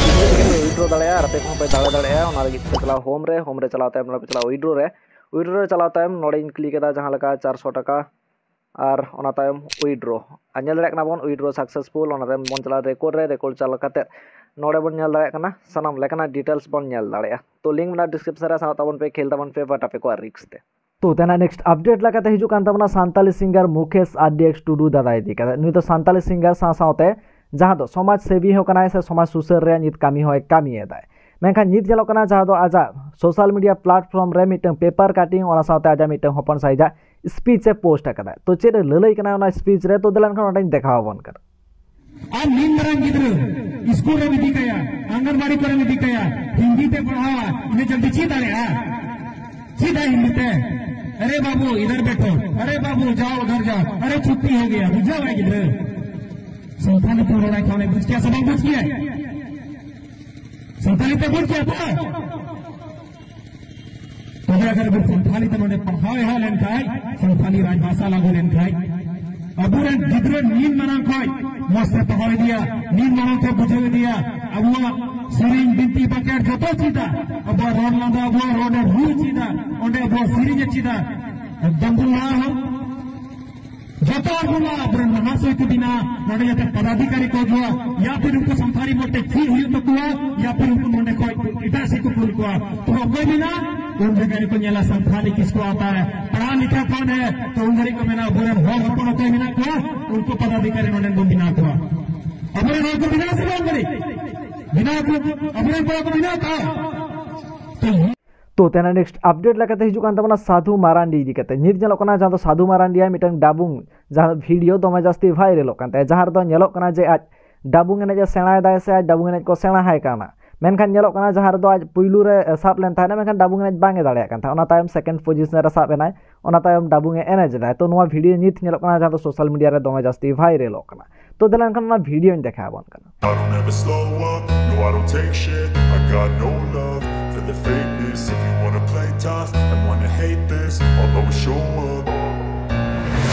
ᱯᱮ ᱩᱭᱰᱨᱳ ᱫᱟᱲᱮᱭᱟᱜᱼᱟ, ᱟᱨ ᱟᱯᱮ ᱠᱚᱦᱚᱸ ᱯᱮ ᱫᱟᱲᱮ ᱫᱟᱲᱮᱭᱟᱜᱼᱟ᱾ ᱚᱱᱟ ᱞᱟᱹᱜᱤᱫ ᱯᱮ ᱪᱟᱞᱟᱣ ᱦᱳᱢ ᱨᱮ, ᱦᱳᱢ ᱨᱮ ᱪᱟᱞᱟᱣ ᱛᱟᱭᱚᱢ ᱱᱚᱰᱮ ᱯᱮ ᱪᱟᱞᱟᱣ ᱩᱭᱰᱨᱳ ᱨᱮ, ᱩᱭᱰᱨᱳ ᱨᱮ ᱪᱟᱞᱟᱣ ᱛᱟᱭᱚᱢ ᱱᱚᱰᱮᱧ ᱠᱞᱤᱠ ᱮᱫᱟ ᱡᱟᱦᱟᱸ ᱞᱮᱠᱟ ᱪᱟᱨᱥᱚ ᱴᱟᱠᱟ, ᱟᱨ ᱚᱱᱟ ᱛᱟᱭᱚᱢ ᱩᱭᱰᱨᱳ, ᱟᱨ ᱧᱮᱞ ᱫᱟᱲᱮᱭᱟᱜ ᱠᱟᱱᱟ ᱵᱚᱱ ᱩᱭᱰᱨᱳ ᱥᱟᱠᱥᱮᱥᱯᱷᱩᱞ᱾ ᱚᱱᱟ ᱛᱟᱭᱚᱢ ᱵᱚᱱ ᱪᱟᱞᱟᱜᱼᱟ ᱨᱮᱠᱚᱨᱰ ᱨᱮ, ᱨᱮᱠᱚᱨᱰ ᱪᱟᱞᱟᱣ ᱠᱟᱛᱮ ᱱᱚᱰᱮ ᱵᱚᱱ ᱧᱮᱞ ᱫᱟᱲᱮᱭᱟᱜ ᱠᱟᱱᱟ ᱥᱟᱱᱟᱢ ᱞᱮᱠᱟᱱᱟᱜ ᱰᱤᱴᱮᱞᱥ ᱵᱚᱱ ᱧᱮᱞ ᱫᱟᱲᱮᱭᱟᱜᱼᱟ᱾ ᱛᱚ ᱞᱤᱝᱠ ᱢᱮᱱᱟᱜᱼᱟ ᱰᱤᱥᱠᱨᱤᱯᱥᱚᱱ ᱨᱮ, ᱥᱮᱱᱚᱜ ᱛᱟᱵᱚᱱ ᱯᱮ, ᱠᱷᱮᱞ ᱛᱟᱵᱚᱱ ᱯᱮ, but ᱟᱯᱮ ᱠᱚᱣᱟᱜ ᱨᱤᱥᱠ ᱛᱮ᱾ ᱛᱚ ᱛᱮᱱᱟᱜ ᱱᱮᱠᱥᱴ ᱟᱯᱰᱮᱴ ᱞᱮᱠᱟᱛᱮ ᱦᱤᱡᱩᱜ ᱠᱟᱱ ᱛᱟᱵᱚᱱᱟ ᱥᱟᱱᱛᱟᱞᱤ ᱥᱤᱝᱜᱟᱨ ᱢᱩᱠᱮᱥ ᱟᱨ ᱰᱤ ᱮᱠᱥ ᱴᱩᱰᱩ ᱫᱟᱫᱟ ᱤᱫᱤ ᱠᱟᱛᱮ᱾ ᱱᱩᱭ ᱫᱚ ᱥᱟᱱᱛᱟᱞᱤ ᱥᱤᱝᱜᱟᱨ ᱥᱟᱶ ᱥᱟᱶᱛᱮ ᱡᱟᱦᱟᱸ ᱫᱚ ᱥᱚᱢᱟᱡᱽ ᱥᱮᱵᱤ ᱦᱚᱸ ᱠᱟᱱᱟᱭ ᱥᱮ ᱥᱚᱢᱟᱡᱽ ᱥᱩᱥᱟᱹᱨ ᱨᱮᱭᱟᱜ ᱱᱤᱛ ᱠᱟᱹᱢᱤ ᱦᱚᱸᱭ ᱠᱟᱹᱢᱤᱭᱮᱫᱟᱭ᱾ ᱢᱮᱱᱠᱷᱟᱱ ᱱᱤᱛ ᱧᱮᱞᱚᱜ ᱠᱟᱱᱟ ᱡᱟᱦᱟᱸ ᱫᱚ ᱟᱡᱟᱜ ᱥᱳᱥᱟᱞ ᱢᱤᱰᱤᱭᱟ ᱯᱞᱟᱴᱯᱷᱚᱨᱢ ᱨᱮ ᱢᱤᱫᱴᱟᱝ ᱯᱮᱯᱟᱨ ᱠᱟᱴᱤᱝ, ᱚᱱᱟ ᱥᱟᱶᱛᱮ ᱟᱡᱟᱜ ᱢᱤᱫᱴᱟᱝ ᱦᱚᱯᱚᱱ ᱥᱟᱭᱤᱡᱟᱜ ᱥᱯᱤᱪ ᱮ ᱯᱳᱥᱴ ᱟᱠᱟᱫᱟ᱾ ᱛᱚ ᱪᱮᱫ ᱮ ᱞᱟᱹᱞᱟᱹᱭ ᱠᱟᱱᱟ ᱚᱱᱟ ᱥᱯᱤᱪ ᱨᱮ, ᱛᱚ ᱫᱮᱞᱟ ᱮᱱᱠᱷᱟᱱ ᱚᱸᱰᱮᱧ ᱫᱮᱠᱷᱟᱣ ᱟᱵᱚᱱ ᱠᱟᱱᱟ᱾ ᱟᱢ ᱱᱤᱱ ᱢᱟᱨᱟᱝ ᱜᱤᱫᱽᱨᱟᱹ ᱥᱠᱩᱞ ᱨᱮᱢ ᱤᱫᱤ ᱠᱟᱭᱟ, ᱟᱝᱜᱟᱱᱵᱟᱲᱤ ᱠᱚᱨᱮᱢ ᱤᱫᱤ ᱠᱟᱭᱟ, ᱦᱤᱱᱫᱤ ᱛᱮ ᱯᱟᱲᱦᱟᱣᱟ, ᱤᱱᱟᱹ ᱡᱚᱞᱫᱤ ᱪᱮᱫ ᱫᱟᱲᱮᱭᱟᱜᱼᱟ? ᱪᱮᱫ ᱟᱭ ᱦᱤᱱᱫᱤ ᱛᱮ? ᱟᱨᱮ ᱵᱟᱵᱩ, ᱤᱫᱷᱟᱨ ᱵᱮᱴᱷᱳ, ᱟᱨᱮ ᱵᱟᱵᱩ, ᱡᱟᱣ ᱩᱫᱷᱟᱨ ᱡᱟᱣ, ᱟᱨᱮ ᱪᱷᱩᱴᱴᱤ ᱦᱳ ᱜᱮᱭᱟ, ᱵᱩᱡᱷᱟᱹᱣ ᱟᱭ ᱜᱤᱫᱽᱨᱟᱹ᱾ ᱥᱟᱱᱛᱟᱞᱤ ᱛᱮ ᱨᱚᱲᱟᱭ ᱠᱷᱟᱱ ᱵᱩᱡᱽ ᱠᱮᱭᱟ ᱥᱮ ᱵᱟᱝ ᱵᱩᱡᱽ ᱠᱮᱭᱟ? ᱥᱟᱱᱛᱟᱞᱤ ᱛᱮ ᱵᱩᱡᱽ ᱠᱮᱭᱟ ᱛᱚ? ᱛᱚᱵᱮ ᱟᱜᱟᱨ ᱟᱵᱚ ᱥᱟᱱᱛᱷᱟᱞᱤ ᱛᱮ ᱱᱚᱰᱮ ᱯᱟᱲᱦᱟᱣ ᱮᱦᱚᱵ ᱞᱮᱱᱠᱷᱟᱱ, ᱥᱟᱱᱛᱷᱟᱞᱤ ᱨᱟᱡᱽ ᱵᱷᱟᱥᱟ ᱞᱟᱹᱜᱩ ᱞᱮᱱᱠᱷᱟᱱ, ᱟᱵᱚᱨᱮᱱ ᱜᱤᱫᱽᱨᱟᱹ ᱱᱤᱱ ᱢᱟᱨᱟᱝ ᱠᱷᱚᱱ ᱢᱚᱡᱽ ᱛᱮ ᱯᱟᱲᱦᱟᱣ ᱤᱫᱤᱭᱟ, ᱱᱤᱱ ᱢᱟᱨᱟᱝ ᱠᱷᱚᱱ ᱵᱩᱡᱷᱟᱹᱣ ᱤᱫᱤᱭᱟ, ᱟᱵᱚᱣᱟᱜ ᱥᱮᱨᱮᱧ, ᱵᱤᱱᱛᱤ, ᱵᱟᱠᱷᱮᱲ ᱡᱚᱛᱚ ᱪᱮᱫᱟ, ᱟᱵᱚᱣᱟᱜ ᱨᱚᱲ ᱞᱟᱸᱫᱟ, ᱟᱵᱚᱣᱟᱜ ᱨᱚᱲ ᱨᱩ ᱪᱮᱫᱟ, ᱚᱸᱰᱮ ᱟᱵᱚᱣᱟᱜ ᱥᱮᱨᱮᱧ ᱮ ᱪᱮᱫᱟ, ᱮᱠᱫᱚᱢ ᱵᱚᱱ ᱞᱟᱦᱟ ᱦᱚᱸ᱾ ᱡᱚᱛᱚ ᱦᱚᱲ ᱵᱚᱱ ᱞᱟᱦᱟ, ᱟᱵᱚᱨᱮᱱ ᱢᱟᱦᱟᱥᱚᱭ ᱠᱚ ᱵᱮᱱᱟᱣ, ᱱᱚᱰᱮ ᱡᱟᱛᱮ ᱯᱚᱫᱟᱫᱷᱤᱠᱟᱨᱤ ᱠᱚ ᱦᱤᱡᱩᱜᱼᱟ, ᱭᱟ ᱯᱷᱤᱨ ᱩᱱᱠᱩ ᱥᱟᱱᱛᱟᱲᱤ ᱢᱚᱛᱮ ᱪᱮᱫ ᱦᱩᱭᱩᱜ ᱛᱟᱠᱚᱣᱟ, ᱭᱟ ᱯᱷᱤᱨ ᱩᱱᱠᱩ ᱱᱚᱰᱮ ᱠᱷᱚᱱ ᱮᱴᱟᱜ ᱥᱮᱫ ᱠᱚ ᱠᱩᱞ ᱠᱚᱣᱟ᱾ ᱛᱚ ᱚᱠᱚᱭ ᱢᱮᱱᱟ, ᱩᱱ ᱡᱟᱭᱜᱟ ᱨᱮᱠᱚ ᱧᱮᱞᱟ ᱥᱟᱱᱛᱟᱲᱤ ᱠᱤᱥᱠᱚ ᱟᱛᱟ ᱦᱮ, ᱯᱟᱲᱦᱟᱣ ᱞᱤᱠᱷᱟ ᱠᱚᱢ ᱦᱮ, ᱛᱚ ᱩᱱ ᱜᱷᱟᱹᱲᱤᱡ ᱠᱚ ᱢᱮᱱᱟ ᱟᱵᱚᱨᱮᱱ ᱦᱚᱲ ᱦᱚᱯᱚᱱ ᱚᱠᱚᱭ ᱢᱮᱱᱟᱜ ᱠᱚᱣᱟ, ᱩᱱᱠᱩ ᱯᱚᱫᱟᱫᱷᱤᱠᱟᱨᱤ ᱱᱚᱰᱮ ᱵᱚᱱ ᱵᱮᱱᱟᱣ ᱠᱚᱣᱟ᱾ ᱟᱵᱚᱨᱮᱱ ᱦᱚᱲ ᱠᱚ ᱵᱮᱱᱟᱣ ᱥᱮ ᱵᱟᱝ ᱵᱮᱱᱟᱣ? ᱵᱮᱱᱟᱣ ᱠᱚ, ᱟᱵᱚᱨᱮᱱ ᱠᱚᱲᱟ ᱠᱚ ᱵᱮᱱᱟᱣ ᱠᱚᱣᱟ᱾ ᱛᱚ ᱛᱮᱱᱟᱜ ᱱᱮᱠᱥᱴ ᱟᱯᱰᱮᱴ ᱞᱮᱠᱟᱛᱮ ᱦᱤᱡᱩᱜ ᱠᱟᱱ ᱛᱟᱵᱚᱱᱟ ᱥᱟᱫᱷᱩ ᱢᱟᱨᱟᱱᱰᱤ ᱤᱫᱤ ᱠᱟᱛᱮ᱾ ᱱᱤᱛ ᱧᱮᱞᱚᱜ ᱠᱟᱱᱟ ᱡᱟᱦᱟᱸ ᱫᱚ ᱥᱟᱫᱷᱩ ᱢᱟᱨᱟᱱᱰᱤᱭᱟᱜ ᱢᱤᱫᱴᱟᱝ ᱰᱟᱵᱩᱝ, ᱡᱟᱦᱟᱸ ᱵᱷᱤᱰᱤᱭᱳ ᱫᱚᱢᱮ ᱡᱟᱹᱥᱛᱤ ᱵᱷᱟᱭᱨᱟᱞᱚᱜ ᱠᱟᱱ ᱛᱟᱭᱟ, ᱡᱟᱦᱟᱸ ᱨᱮᱫᱚ ᱧᱮᱞᱚᱜ ᱠᱟᱱᱟ ᱡᱮ ᱟᱡ ᱰᱟᱵᱩᱝ ᱮᱱᱮᱡ ᱮ ᱥᱮᱬᱟᱭᱮᱫᱟᱭ ᱥᱮ ᱟᱡ ᱰᱟᱵᱩᱝ ᱮᱱᱮᱡ ᱠᱚ ᱥᱮᱬᱟ ᱟᱭ ᱠᱟᱱᱟ᱾ ᱢᱮᱱᱠᱷᱟᱱ ᱧᱮᱞᱚᱜ ᱠᱟᱱᱟ ᱡᱟᱦᱟᱸ ᱨᱮᱫᱚ ᱟᱡ ᱯᱩᱭᱞᱩ ᱨᱮ ᱥᱟᱵ ᱞᱮᱱ ᱛᱟᱦᱮᱱᱟ, ᱢᱮᱱᱠᱷᱟᱱ ᱰᱟᱵᱩᱝ ᱮᱱᱮᱡ ᱵᱟᱝ ᱮ ᱫᱟᱲᱮᱭᱟᱜ ᱠᱟᱱ ᱛᱟᱦᱮᱸᱫ, ᱚᱱᱟ ᱛᱟᱭᱚᱢ ᱥᱮᱠᱮᱱᱰ ᱯᱚᱡᱤᱥᱚᱱ ᱨᱮ ᱥᱟᱵ ᱮᱱᱟᱭ, ᱚᱱᱟ ᱛᱟᱭᱚᱢ ᱰᱟᱵᱩᱝ ᱮ ᱮᱱᱮᱡ ᱮᱫᱟᱭ᱾ ᱛᱚ ᱱᱚᱣᱟ ᱵᱷᱤᱰᱤᱭᱳ ᱱᱤᱛ ᱧᱮᱞᱚᱜ ᱠᱟᱱᱟ ᱡᱟᱦᱟᱸ ᱫᱚ ᱥᱳᱥᱟᱞ ᱢᱤᱰᱤᱭᱟ ᱨᱮ ᱫᱚᱢᱮ ᱡᱟᱹᱥᱛᱤ ᱵᱷᱟᱭᱨᱟᱞᱚᱜ ᱠᱟᱱᱟ᱾ ᱛᱚ ᱫᱮᱞᱟ ᱮᱱᱠᱷᱟᱱ ᱚᱱᱟ ᱵᱷᱤᱰᱤᱭᱳᱧ ᱫᱮᱠᱷᱟᱣ ᱟᱵᱚᱱ ᱠᱟᱱᱟ᱾ I don't ever slow up, no, I don't take shit. I got no love for the fakeness. If you wanna play tough and wanna hate this, I'll always show up.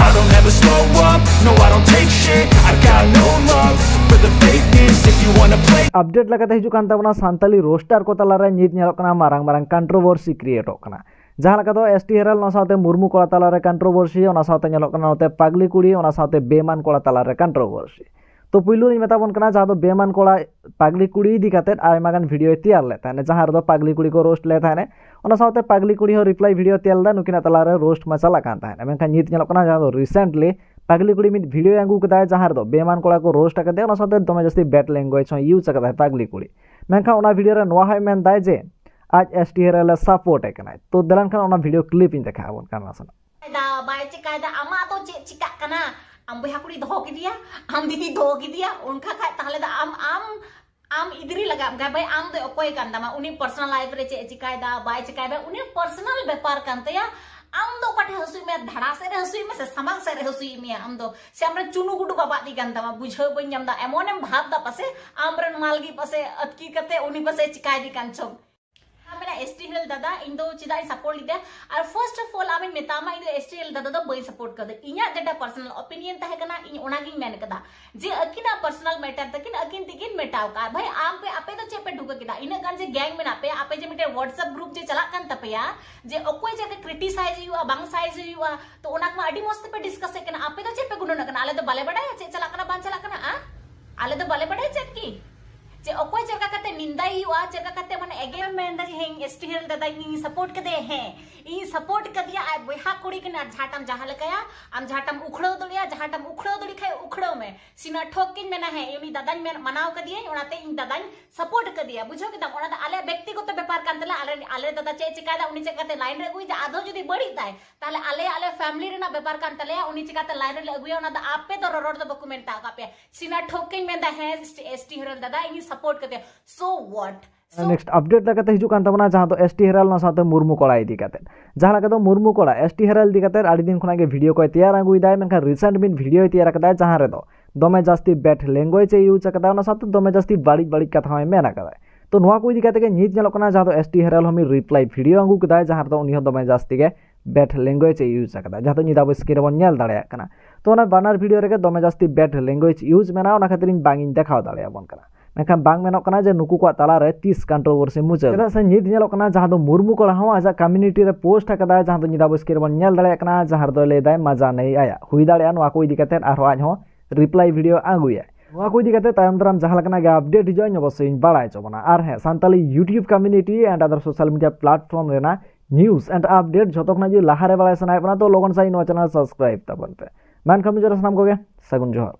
I don't ever slow up, no, I don't take shit. I got no love for the fakeness. If you wanna play update ᱞᱮᱠᱟᱛᱮ ᱦᱤᱡᱩᱜ ᱠᱟᱱ ᱛᱟᱵᱚᱱᱟ Santali roster ᱠᱚ ᱛᱟᱞᱟᱨᱮ ᱱᱤᱛ ᱧᱮᱞᱚᱜ ᱠᱟᱱᱟ ᱢᱟᱨᱟᱝ ᱢᱟᱨᱟᱝ ᱠᱚᱱᱴᱨᱳᱵᱷᱟᱨᱥᱤ ᱠᱨᱤᱭᱮᱴᱚᱜ ᱠᱟᱱᱟ᱾ ᱡᱟᱦᱟᱸ ᱞᱮᱠᱟ ᱫᱚ ᱮᱥ ᱴᱤ ᱦᱮᱨᱟᱞ, ᱚᱱᱟ ᱥᱟᱶᱛᱮ ᱢᱩᱨᱢᱩ ᱠᱚᱲᱟ ᱛᱟᱞᱟᱨᱮ ᱠᱚᱱᱴᱨᱳᱵᱷᱟᱨᱥᱤ, ᱚᱱᱟ ᱥᱟᱶᱛᱮ ᱧᱮᱞᱚᱜ ᱠᱟᱱᱟ ᱱᱚᱛᱮ ᱯᱟᱜᱽᱞᱤ ᱠᱩᱲᱤ, ᱚᱱᱟ ᱥᱟᱶᱛᱮ ᱵᱮᱢᱟᱱ ᱠᱚᱲᱟ ᱛᱟᱞᱟᱨᱮ ᱠᱚᱱᱴᱨᱳᱵᱷᱟᱨᱥᱤ᱾ ᱛᱚ ᱯᱩᱭᱞᱩ ᱨᱤᱧ ᱢᱮᱛᱟ ᱵᱚᱱ ᱠᱟᱱᱟ, ᱡᱟᱦᱟᱸ ᱫᱚ ᱵᱮᱢᱟᱱ ᱠᱚᱲᱟ ᱯᱟᱜᱽᱞᱤ ᱠᱩᱲᱤ ᱤᱫᱤ ᱠᱟᱛᱮᱫ ᱟᱭᱢᱟ ᱜᱟᱱ ᱵᱷᱤᱰᱤᱭᱳᱭ ᱛᱮᱭᱟᱨ ᱞᱮᱫ ᱛᱟᱦᱮᱸᱫ, ᱡᱟᱦᱟᱸ ᱨᱮᱫᱚ ᱯᱟᱜᱽᱞᱤ ᱠᱩᱲᱤ ᱠᱚ ᱨᱳᱥᱴ ᱞᱮᱫ ᱛᱟᱦᱮᱸᱫ᱾ ᱚᱱᱟ ᱥᱟᱶᱛᱮ ᱯᱟᱜᱽᱞᱤ ᱠᱩᱲᱤ ᱦᱚᱸ ᱨᱤᱯᱞᱟᱭ ᱵᱷᱤᱰᱤᱭᱳ ᱛᱮᱭᱟᱨ ᱞᱮᱫᱟ, ᱱᱩᱠᱤᱱᱟᱜ ᱛᱟᱞᱟᱨᱮ ᱨᱳᱥᱴ ᱢᱟ ᱪᱟᱞᱟᱜ ᱠᱟᱱ ᱛᱟᱦᱮᱸᱫ᱾ ᱢᱮᱱᱠᱷᱟᱱ ᱱᱤᱛ ᱧᱮᱞᱚᱜ ᱠᱟᱱᱟ ᱡᱟᱦᱟᱸ ᱫᱚ ᱨᱤᱥᱮᱱᱴᱞᱤ ᱯᱟᱜᱽᱞᱤ ᱠᱩᱲᱤ ᱢᱤᱫ ᱵᱷᱤᱰᱤᱭᱳᱭ ᱟᱹᱜᱩ ᱠᱮᱫᱟᱭ, ᱡᱟᱦᱟᱸ ᱨᱮᱫᱚ ᱵᱮᱢᱟᱱ ᱠᱚᱲᱟ ᱠᱚ ᱨᱳᱥᱴ ᱟᱠᱟᱫᱮᱭᱟ, ᱚᱱᱟ ᱥᱟᱶᱛᱮ ᱫᱚᱢᱮ ᱡᱟᱹᱥᱛᱤ ᱵᱮᱰ ᱞᱮᱝᱜᱩᱭᱮᱡᱽ ᱦᱚᱸ ᱤᱭᱩᱡᱽ ᱟᱠᱟᱫᱟᱭ ᱯᱟᱜᱽᱞᱤ ᱠᱩᱲᱤ᱾ ᱢᱮᱱᱠᱷᱟᱱ ᱚᱱᱟ ᱵᱷᱤᱰᱤᱭᱳ ᱨᱮ ᱱᱚᱣᱟ ᱦᱚᱸᱭ ᱢᱮᱱᱫᱟᱭ ᱡᱮ ᱟᱡ ᱮᱥ ᱴᱤ ᱦᱮᱨᱟᱞ ᱮ ᱥᱟᱯᱳᱨᱴ ᱮ ᱠᱟᱱᱟᱭ᱾ ᱛᱚ ᱫᱮᱞᱟᱱ ᱠᱷᱟᱱ ᱚᱱᱟ ᱵᱷᱤᱰᱤᱭᱳ ᱠᱞᱤᱯ ᱤᱧ ᱫᱮᱠᱷᱟᱣ ᱟᱵᱚᱱ ᱠᱟᱱᱟ ᱱᱟᱥᱮᱱᱟᱜ᱾ ᱫᱟ ᱵᱟᱭ ᱪᱤᱠᱟᱭᱫᱟ, ᱟᱢᱟᱜ ᱫᱚ ᱪᱮᱫ ᱪᱤᱠᱟᱜ ᱠᱟᱱᱟ? ᱟᱢ ᱵᱚᱭᱦᱟ ᱠᱩᱲᱤ ᱫᱚᱦᱚ ᱠᱮᱫᱮᱭᱟ, ᱟᱢ ᱫᱤᱫᱤ ᱫᱚᱦᱚ ᱠᱮᱫᱮᱭᱟ, ᱚᱱᱠᱟ ᱠᱷᱟᱡ ᱛᱟᱦᱞᱮ ᱫᱚ ᱟᱢ, ᱟᱢ, ᱟᱢ ᱤᱫᱨᱤ ᱞᱟᱜᱟᱜ ᱢᱮ ᱵᱷᱟᱭ᱾ ᱟᱢ ᱫᱚ ᱚᱠᱚᱭ ᱠᱟᱱ ᱛᱟᱢᱟ? ᱩᱱᱤ ᱯᱟᱨᱥᱚᱱᱟᱞ ᱞᱟᱭᱤᱯᱷ ᱨᱮ ᱪᱮᱫ ᱮ ᱪᱤᱠᱟᱭᱫᱟ, ᱵᱟᱭ ᱪᱤᱠᱟᱭᱫᱟ, ᱩᱱᱤ ᱯᱟᱨᱥᱚᱱᱟᱞ ᱵᱮᱯᱟᱨ ᱠᱟᱱ ᱛᱟᱭᱟ᱾ ᱟᱢ ᱫᱚ ᱚᱠᱟ ᱴᱷᱮᱱ ᱦᱟᱹᱥᱩᱭ ᱢᱮ, ᱫᱷᱟᱲᱟ ᱥᱮᱫ ᱨᱮ ᱦᱟᱹᱥᱩᱭ ᱢᱮ ᱥᱮ ᱥᱟᱢᱟᱝ ᱥᱮᱫ ᱨᱮ ᱦᱟᱹᱥᱩᱭ ᱢᱮᱭᱟ? ᱟᱢ ᱫᱚ ᱥᱮ ᱟᱢᱨᱮᱱ ᱪᱩᱱᱩ ᱜᱩᱰᱩ ᱵᱟᱵᱟᱜ ᱫᱤ ᱠᱟᱱ ᱛᱟᱢᱟ? ᱵᱩᱡᱷᱟᱹᱣ ᱵᱟᱹᱧ ᱧᱟᱢ ᱫᱟ᱾ ᱮᱢᱚᱱᱮᱢ ᱵᱷᱟᱵ ᱫᱟ ᱯᱟᱥᱮ ᱟᱢᱨᱮᱱ ᱢᱟᱞᱜᱤ ᱯᱟᱥᱮ ᱟᱛᱠᱤ ᱠᱟᱛᱮ ᱩᱱᱤ ᱯᱟᱥᱮ ᱪᱤᱠᱟᱭ ᱫᱤ ᱠᱟᱱ ᱪᱚᱝ᱾ ᱢᱟᱱᱮ ᱮᱥ ᱴᱤ ᱦᱮᱨᱮᱞ ᱫᱟᱫᱟ ᱤᱧ ᱫᱚ ᱪᱮᱫᱟᱜ ᱤᱧ ᱥᱟᱯᱳᱨᱴ ᱞᱮᱫᱮᱭᱟ? ᱟᱨ first of all ᱟᱢᱤᱧ ᱢᱮᱛᱟᱢᱟ, ᱤᱧ ᱫᱚ ᱮᱥ ᱴᱤ ᱦᱮᱨᱮᱞ ᱫᱟᱫᱟ ᱫᱚ ᱵᱟᱹᱧ ᱥᱟᱯᱳᱨᱴ ᱠᱟᱫᱟ᱾ ᱤᱧᱟᱹᱜ ᱡᱮᱴᱟ ᱯᱟᱨᱥᱚᱱᱟᱞ ᱚᱯᱤᱱᱤᱭᱚᱱ ᱛᱟᱦᱮᱸ ᱠᱟᱱᱟ, ᱤᱧ ᱚᱱᱟᱜᱤᱧ ᱢᱮᱱ ᱠᱟᱫᱟ ᱡᱮ ᱟᱹᱠᱤᱱᱟᱜ ᱯᱟᱨᱥᱚᱱᱟᱞ ᱢᱮᱴᱟᱨ ᱛᱟᱹᱠᱤᱱ, ᱟᱹᱠᱤᱱ ᱛᱮᱠᱤᱱ ᱢᱮᱴᱟᱣ ᱠᱟᱜᱼᱟ᱾ ᱵᱷᱟᱭ, ᱟᱯᱮ ᱟᱯᱮ ᱫᱚ ᱪᱮᱫ ᱯᱮ ᱰᱷᱩᱠᱟᱹ ᱠᱮᱫᱟ? ᱤᱱᱟᱹᱜ ᱜᱟᱱ ᱡᱮ ᱜᱮᱝ ᱢᱮᱱᱟᱜ ᱯᱮᱭᱟ, ᱟᱯᱮ ᱡᱮ ᱢᱤᱫᱴᱮᱱ WhatsApp ᱜᱨᱩᱯ ᱡᱮ ᱪᱟᱞᱟᱜ ᱠᱟᱱ ᱛᱟᱯᱮᱭᱟ, ᱡᱮ ᱚᱠᱚᱭ ᱪᱮᱫ ᱠᱨᱤᱴᱤᱥᱟᱭᱤᱡ ᱦᱩᱭᱩᱜᱼᱟ, ᱵᱟᱝ ᱥᱟᱭᱤᱡ ᱦᱩᱭᱩᱜᱼᱟ, ᱛᱚ ᱚᱱᱟ ᱠᱚᱢᱟ ᱟᱹᱰᱤ ᱢᱚᱡᱽ ᱛᱮᱯᱮ ᱰᱤᱥᱠᱟᱥᱮᱫ ᱠᱟᱱᱟ᱾ ᱟᱯᱮ ᱫᱚ ᱪᱮᱫ ᱯᱮ ᱜᱩᱱᱟᱹᱱᱚᱜ ᱠᱟᱱᱟ? ᱟᱞᱮ ᱫᱚ ᱵᱟᱞᱮ ᱵᱟᱰᱟᱭᱟ ᱪᱮᱫ ᱪᱟᱞᱟᱜ ᱠᱟᱱᱟ ᱵᱟᱝ ᱪᱟᱞᱟᱜ ᱠᱟᱱᱟ? ᱟ? ᱟᱞᱮ ᱫᱚ ᱵᱟᱞᱮ ᱵᱟᱰᱟᱭᱟ ᱪᱮᱫ ᱜᱮ? ᱡᱮ ᱚᱠᱚᱭ ᱪᱮᱫ ᱞᱮᱠᱟ ᱠᱟᱛᱮ ᱱᱤᱱᱫᱟᱭ ᱦᱩᱭᱩᱜᱼᱟ, ᱪᱮᱫ ᱞᱮᱠᱟ ᱠᱟᱛᱮ ᱢᱟᱱᱮ ᱮᱜᱮᱱ ᱢᱮᱱᱫᱟ ᱡᱮ ᱦᱮᱸ ᱮᱥ ᱴᱤ ᱦᱮᱨᱮᱞ ᱫᱟᱫᱟ ᱤᱧ ᱥᱟᱯᱳᱨᱴ ᱠᱟᱫᱮᱭᱟ, ᱦᱮᱸ ᱤᱧ ᱥᱟᱯᱳᱨᱴ ᱠᱟᱫᱮᱭᱟ, ᱟᱡ ᱵᱚᱭᱦᱟ ᱠᱩᱲᱤ ᱠᱟᱱᱟ, ᱟᱨ ᱡᱟᱦᱟᱸᱴᱟᱢ ᱡᱟᱦᱟᱸ ᱞᱮᱠᱟᱭᱟ, ᱟᱢ ᱡᱟᱦᱟᱸᱴᱟᱢ ᱩᱠᱷᱲᱟᱹᱣ ᱫᱟᱲᱮᱭᱟᱜᱼᱟ, ᱡᱟᱦᱟᱸᱴᱟᱢ ᱩᱠᱷᱲᱟᱹᱣ ᱫᱟᱲᱮ ᱠᱷᱟᱡ ᱩᱠᱷᱲᱟᱹᱣ ᱢᱮ᱾ ᱥᱤᱱᱟ ᱴᱷᱚᱠ ᱜᱤᱧ ᱢᱮᱱᱟ, ᱦᱮᱸ ᱩᱱᱤ ᱫᱟᱫᱟᱧ ᱢᱮᱱ ᱢᱟᱱᱟᱣ ᱠᱟᱫᱮᱭᱟᱹᱧ, ᱚᱱᱟᱛᱮ ᱤᱧ ᱫᱟᱫᱟᱧ ᱥᱟᱯᱳᱨᱴ ᱠᱟᱫᱮᱭᱟ, ᱵᱩᱡᱷᱟᱹᱣ ᱠᱮᱫᱟᱢ? ᱚᱱᱟ ᱫᱚ ᱟᱞᱮ ᱵᱮᱠᱛᱤᱜᱚᱛᱚ ᱵᱮᱯᱟᱨ ᱠᱟᱱ ᱛᱟᱞᱮᱭᱟ, ᱟᱞᱮ ᱟᱞᱮ ᱫᱟᱫᱟ ᱪᱮᱫ ᱪᱮᱠᱟᱭᱫᱟ, ᱩᱱᱤ ᱪᱮᱫ ᱠᱟᱛᱮ ᱞᱟᱭᱤᱱ ᱨᱮ ᱟᱹᱜᱩᱭᱮᱫᱟ, ᱟᱫᱚ ᱡᱩᱫᱤ ᱵᱟᱹᱲᱤᱡ ᱫᱟᱭ ᱛᱟᱦᱞᱮ ᱟᱞᱮ ᱟᱞᱮ ᱯᱷᱮᱢᱤᱞᱤ ᱨᱮᱱᱟᱜ ᱵᱮᱯᱟᱨ ᱠᱟᱱ ᱛᱟᱞᱮᱭᱟ, ᱩᱱᱤ ᱪᱮᱠᱟᱛᱮ ᱞᱟᱭᱤᱱ ᱨᱮᱞᱮ ᱟᱹᱜᱩᱭᱟ, ᱚᱱᱟ ᱫᱚ ᱟᱯᱮ ᱫᱚ ᱨᱚᱨᱚᱲ ᱫᱚ ᱵᱟᱠᱚ ᱢᱮᱱ ᱟᱠᱟᱫ ᱯᱮᱭᱟ᱾ ᱥᱤᱱᱟ ᱴᱷᱚᱠ ᱜᱤᱧ ᱢᱮᱱᱫᱟ, ᱦᱮᱸ ᱮᱥ ᱴᱤ ᱦᱮᱨᱮᱞ ᱫᱟᱫᱟ ᱤᱧ ᱥᱟᱯᱳᱨᱴ ᱠᱟᱫᱮᱭᱟ, so what? So, next update ᱞᱮᱠᱟᱛᱮ ᱦᱤᱡᱩᱜ ᱠᱟᱱ ᱛᱟᱵᱚᱱᱟ ᱡᱟᱦᱟᱸ ᱫᱚ ᱮᱥ ᱴᱤ ᱦᱮᱨᱮᱞ, ᱚᱱᱟ ᱥᱟᱶᱛᱮ ᱢᱩᱨᱢᱩ ᱠᱚᱲᱟ ᱤᱫᱤ ᱠᱟᱛᱮ᱾ ᱡᱟᱦᱟᱸ ᱞᱮᱠᱟ ᱫᱚ ᱢᱩᱨᱢᱩ ᱠᱚᱲᱟ ᱮᱥ ᱴᱤ ᱦᱮᱨᱮᱞ ᱤᱫᱤ ᱠᱟᱛᱮ ᱟᱹᱰᱤ ᱫᱤᱱ ᱠᱷᱚᱱᱟᱜ ᱜᱮ ᱵᱷᱤᱰᱤᱭᱳ ᱠᱚᱭ ᱛᱮᱭᱟᱨ ᱟᱹᱜᱩᱭᱮᱫᱟᱭ, ᱢᱮᱱᱠᱷᱟᱱ ᱨᱤᱥᱮᱱᱴ ᱢᱤᱫ ᱵᱷᱤᱰᱤᱭᱳᱭ ᱛᱮᱭᱟᱨ ᱟᱠᱟᱫᱟᱭ ᱡᱟᱦᱟᱸ ᱨᱮᱫᱚ ᱫᱚᱢᱮ ᱡᱟᱹᱥᱛᱤ ᱵᱮᱰ ᱞᱮᱝᱜᱩᱭᱮᱡᱽ ᱮ ᱤᱭᱩᱡᱽ ᱟᱠᱟᱫᱟ, ᱚᱱᱟ ᱥᱟᱶᱛᱮ ᱫᱚᱢᱮ ᱡᱟᱹᱥᱛᱤ ᱵᱟᱹᱲᱤᱡ ᱵᱟᱹᱲᱤᱡ ᱠᱟᱛᱷᱟ ᱦᱚᱸᱭ ᱢᱮᱱ ᱟᱠᱟᱫᱟ᱾ ᱛᱚ ᱱᱚᱣᱟ ᱠᱚ ᱤᱫᱤ ᱠᱟᱛᱮ ᱜᱮ ᱱᱤᱛ ᱧᱮᱞᱚᱜ ᱠᱟᱱᱟ ᱡᱟᱦᱟᱸ ᱫᱚ ᱮᱥ ᱴᱤ ᱦᱮᱨᱮᱞ ᱦᱚᱸ ᱢᱤᱫ ᱨᱤᱯᱞᱟᱭ ᱵᱷᱤᱰᱤᱭᱳ ᱟᱹᱜᱩ ᱠᱮᱫᱟᱭ, ᱡᱟᱦᱟᱸ ᱨᱮᱫᱚ ᱩᱱᱤ ᱦᱚᱸ ᱫᱚᱢᱮ ᱡᱟᱹᱥᱛᱤ ᱜᱮ ᱵᱮᱰ ᱞᱮᱝᱜᱩᱭᱮᱡᱽ ᱮ ᱤᱭᱩᱡᱽ ᱟᱠᱟᱫᱟ, ᱡᱟᱦᱟᱸ ᱫᱚ ᱱᱤᱛ ᱟᱵᱚ ᱥᱠᱨᱤᱱ ᱨᱮᱵᱚᱱ ᱧᱮᱞ ᱫᱟᱲᱮᱭᱟᱜ ᱠᱟᱱᱟ᱾ ᱛᱚ ᱚᱱᱟ ᱵᱟᱱᱟᱨ ᱵᱷᱤᱰᱤᱭᱳ ᱨᱮᱜᱮ ᱫᱚᱢᱮ ᱡᱟᱹᱥᱛᱤ ᱵᱮᱰ ᱞᱮᱝᱜᱩᱭᱮᱡᱽ ᱤᱭᱩᱡᱽ ᱢᱮᱱᱟᱜᱼᱟ, ᱚᱱᱟ ᱠᱷᱟᱹᱛᱤᱨ ᱤᱧ ᱵᱟᱝ ᱤᱧ ᱫᱮᱠᱷᱟᱣ ᱫᱟᱲᱮᱭᱟᱵᱚᱱ ᱠᱟᱱᱟ᱾ ᱢᱮᱱᱠᱷᱟᱱ ᱵᱟᱝ ᱢᱮᱱᱚᱜ ᱠᱟᱱᱟ ᱡᱮ ᱱᱩᱠᱩ ᱠᱚᱣᱟᱜ ᱛᱟᱞᱟᱨᱮ ᱛᱤᱥ ᱠᱚᱱᱴᱨᱳᱵᱷᱟᱨᱥᱤ ᱢᱩᱪᱟᱹᱫ᱾ ᱪᱮᱫᱟᱜ ᱥᱮ ᱱᱤᱛ ᱧᱮᱞᱚᱜ ᱠᱟᱱᱟ ᱡᱟᱦᱟᱸ ᱫᱚ ᱢᱩᱨᱢᱩ ᱠᱚᱲᱟ ᱦᱚᱸ ᱟᱡᱟᱜ ᱠᱚᱢᱤᱭᱩᱱᱤᱴᱤ ᱨᱮ ᱯᱳᱥᱴ ᱟᱠᱟᱫᱟᱭ, ᱡᱟᱦᱟᱸ ᱫᱚ ᱱᱤᱛ ᱟᱵᱚ ᱥᱠᱨᱤᱱ ᱨᱮᱵᱚᱱ ᱧᱮᱞ ᱫᱟᱲᱮᱭᱟᱜ ᱠᱟᱱᱟ, ᱡᱟᱦᱟᱸ ᱨᱮᱫᱚᱭ ᱞᱟᱹᱭᱫᱟᱭ ᱢᱟᱡᱟ ᱱᱟᱦᱤ ᱟᱭᱟ᱾ ᱦᱩᱭ ᱫᱟᱲᱮᱭᱟᱜᱼᱟ ᱱᱚᱣᱟ ᱠᱚ ᱤᱫᱤ ᱠᱟᱛᱮ ᱟᱨᱦᱚᱸ ᱟᱡ ᱦᱚᱸ ᱨᱤᱯᱞᱟᱭ ᱵᱷᱤᱰᱤᱭᱳ ᱟᱹᱜᱩᱭᱟ᱾ ᱱᱚᱣᱟ ᱠᱚ ᱤᱫᱤ ᱠᱟᱛᱮ ᱛᱟᱭᱚᱢ ᱫᱟᱨᱟᱢ ᱡᱟᱦᱟᱸ ᱞᱮᱠᱟᱱᱟᱜ ᱜᱮ ᱟᱯᱰᱮᱴ ᱦᱤᱡᱩᱜᱼᱟ, ᱤᱧ ᱚᱵᱚᱥᱥᱳᱭ ᱤᱧ ᱵᱟᱲᱟᱭ ᱦᱚᱪᱚ ᱵᱚᱱᱟ᱾ ᱟᱨ ᱦᱮᱸ, Santali YouTube community and other social media platform ᱨᱮᱱᱟᱜ news and update ᱡᱷᱚᱛᱚ ᱠᱷᱚᱱᱟᱜ ᱡᱩᱫᱤ ᱞᱟᱦᱟᱨᱮ ᱵᱟᱲᱟᱭ ᱥᱟᱱᱟᱭᱮᱫ ᱵᱚᱱᱟ, ᱛᱚ ᱞᱚᱜᱚᱱ ᱥᱟᱺᱦᱤᱡ ᱱᱚᱣᱟ channel subscribe ᱛᱟᱵᱚᱱ ᱯᱮ᱾ ᱢᱮᱱᱠᱷᱟᱱ ᱢᱩᱪᱟᱹᱫ ᱨᱮ ᱥᱟᱱᱟᱢ ᱠᱚᱜᱮ ᱥᱟᱹᱜᱩᱱ ᱡᱚᱦᱟᱨ᱾